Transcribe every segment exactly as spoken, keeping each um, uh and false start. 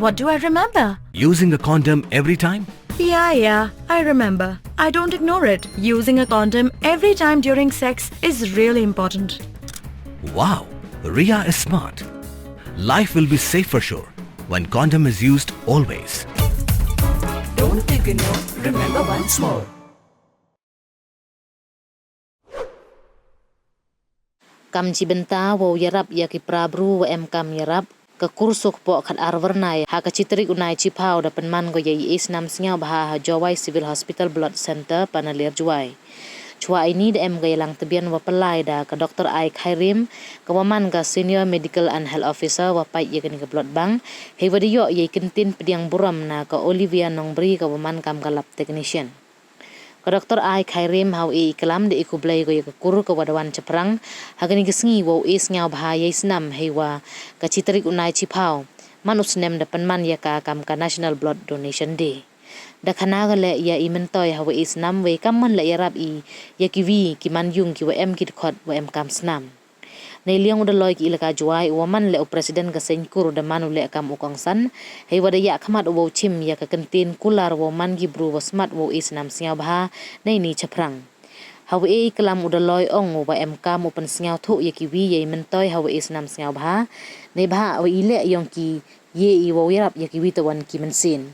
What do I remember? Using a condom every time? Yeah, yeah, I remember. I don't ignore it. Using a condom every time during sex is really important. Wow, Ria is smart. Life will be safe for sure when condom is used always. Don't ignore, remember once more. Kam chi bynta wow yarap ya ki para bru wa em kam yarap, ka kur suk poh khat ar wyrnai ha ka chi tarik u nai chiphaw da pynman ko ya i e snam sniawbha ha Jowai Civil Hospital Blood Centre, Panaliar, Jowai. Chwa ini da em ka yalang tbian wa pynlai da ka Doctor Ai Khairim, ka wa man ka Senior Medical and Health Officer wa pait ya kani ka blood bank, hei wa da yoh ya i kyntien pdiang burom na ka Olivia Nongbri, ka wa man kam ka lab technician. Ka Doctor Ai Khairim ha u e i klam da i khublei ko ya ka kur ka wa da wan chaphrang ha kani ka sngi wow e sniawbha ya i snam, hei wa ka chi tarik u nai chiphaw man u snem da pynman ya ka kam ka National Blood Donation Day. Da khana ka leh ya i myntoi ha wa e snam, wei kam man leh yarap i ya ki wi ki man yung ki wa em ki dkhot wa em kam snam. Nei liang u Daloi ki Elaka Jowai, u wa man leh u president ka seng kur, da man u leh kam u kongsan, hei wa da yah khmat u wow chim ya ka kyntien kular wow man ki bru wa smat wow e snam sniawbha nei ni chaphrang. Ha wa e i klam u Daloi ong u wa em kam u pynsniawthuh ya ki wi ya i myntoi ha wa e snam sniawbha, neibhah wa i leh yong ki ye i wow yarap ya ki wi tawan ki mynsiem.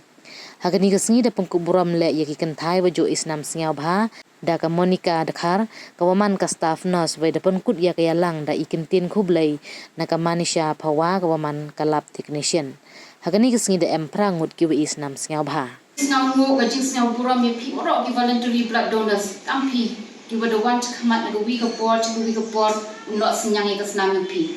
Ha kani ka sngi da pynkup burom leh ya ki kynthai wa ju e snam sniawbha da ka Monica Dkhar, ka wa man ka staff nurse, wei da pynkut ya ka yalang da i kyntien khublei na ka Manisha Phawa, ka wa man ka lab technician. Ha kani ka sngi da em phra ngut ki wa e snam sniawbha. Sniaw ngut ka jingsniaw burom ya phi waroh ki voluntary blood donors, kam phi ki wa da wan chakhmat na ka wi ka por cha ka wi ka por, u noh synñiang ya ka snam ya phi.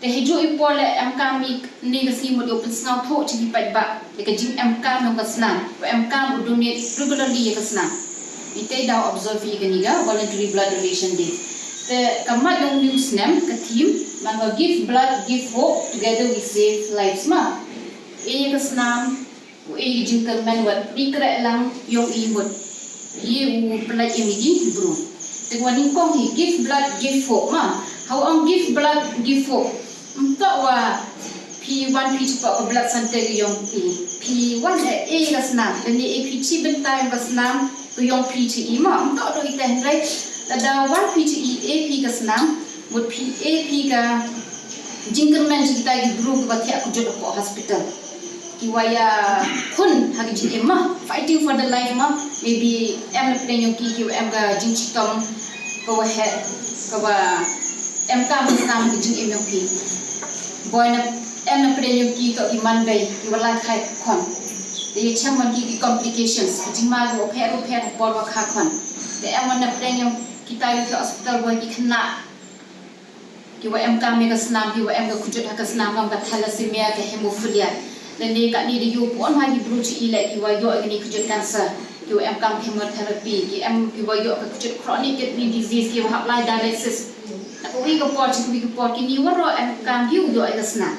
Te heijooh i por leh em kam i ni ka sngi mut yow pynsniawthuh cha ki paidbah ya ka jingem kam yong ka snam, wa em kam u donate regularly ya ka snam. I te daw observe i kani ka Voluntary Blood Donation Day. Te ka mat yong u ni u snem, ka theme man wa Give Blood, Give Hope, Together We Save Lives ma. E ya ka snam, u e i jingkyrmen wa pynkreh lang yong i mut ye u pynlait ya i ki bru. Te wa nyngkong hi, Give Blood, Give Hope ma. Ha wa ong Give Blood, Give Hope, ym toh wa phi wan phi chapoh ka blood centre ka yong phi. Phi wan e e ka snam, lane e phi chi bynta yong ka snam ka yong phi chi i ma. Ym toh du i te, hynrei lada wan phi chi i, e phi ka snam, mut phi e phi ka jingkyrmen chi kitai ki bru ki wa thiah kjut hapoh hospital, ki wa ya khun ha ka jingim ma, fighting for the life ma. Maybe em na pdeng yong ki ki wa em ka jingchitom ka wa heh, ka wa em kam ka snam ha ka jingim yong ki. Boi na em na pdeng yong ki toh ki manbei ki wa lai khai khon. Te ya chem wan ki ki complications, ki jingma ki wa pher wa pher ha por wa kha khon. Te em wan na pdeng yong kitai ki hospital, boi ki khynnah ki wa em kam ya ka snam, ki wa em ka kjut ha ka snam, kam ka thalassemia, ka hemophilia. Lane kani da yoh bun ha ki bru chi i leh ki wa yoh kani kjut cancer, ki wa em kam chemotherapy, ki em ki wa yoh ka kjut chronic kidney disease, ki wa hap lai dialysis na ka wi ka por cha ka wi ka por, kini waroh em kam ki u yoh ya ka snam.